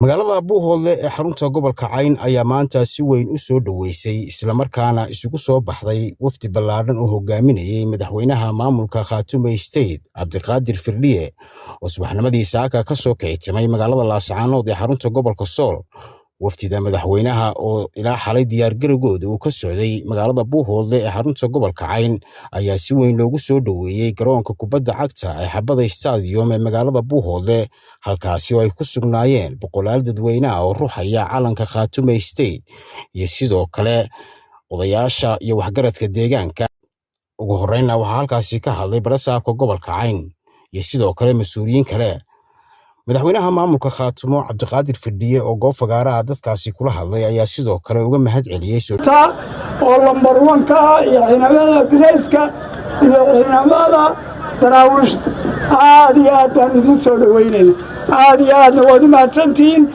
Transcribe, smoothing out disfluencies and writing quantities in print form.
Magaalada Buuhoodle ee xarunta gobolka Cayn ayaa maanta si weyn u soo dhoweysay islamarkaana isugu soo baxday wafdi ballaadhan oo hogaaminayay madaxweynaha maamulka Khaatume State Cabdiqaadir Firdhiye, oo subaxnimadii saaka ka soo kicitimay magaalada Laascaanood ee xarunta gobolka Sool. Wafdida madaxweynaha oo ilaa xalay diyaargarowgooda uu ka socday magaalada Buuhoodle ee xarunta gobolka Cayn ayaa si weyn loogu soo dhoweeyey garoonka kubadda cagta ee Xabada Stadium ee magaalada Buuhoodle, halkaasi oo ay ku sugnaayeen boqolaal dadweyne ah oo ruxaya calanka Khaatume State iyo sidoo kale odayaasha iyo waxgaradka deegaanka. Ugu horreynna waxaa halkaasi ka hadlay barasaabka gobolka Cayn iyo sidoo kale mas-uuliyiin kale. Madaxweynaha maamulka Khaatumo Cabdiqaadir Firdhiye oo goob fagaaraha dadkaasi kula hadlay ayaa sidoo kale uga mahad celiyey oo lambar wanka ah iyo ciidamada bilayska iyo ciidamada daraawiishta. Aad iyo aad baan idin soo dhoweynayna, aad iyo aadna waad u mahadsantihiin.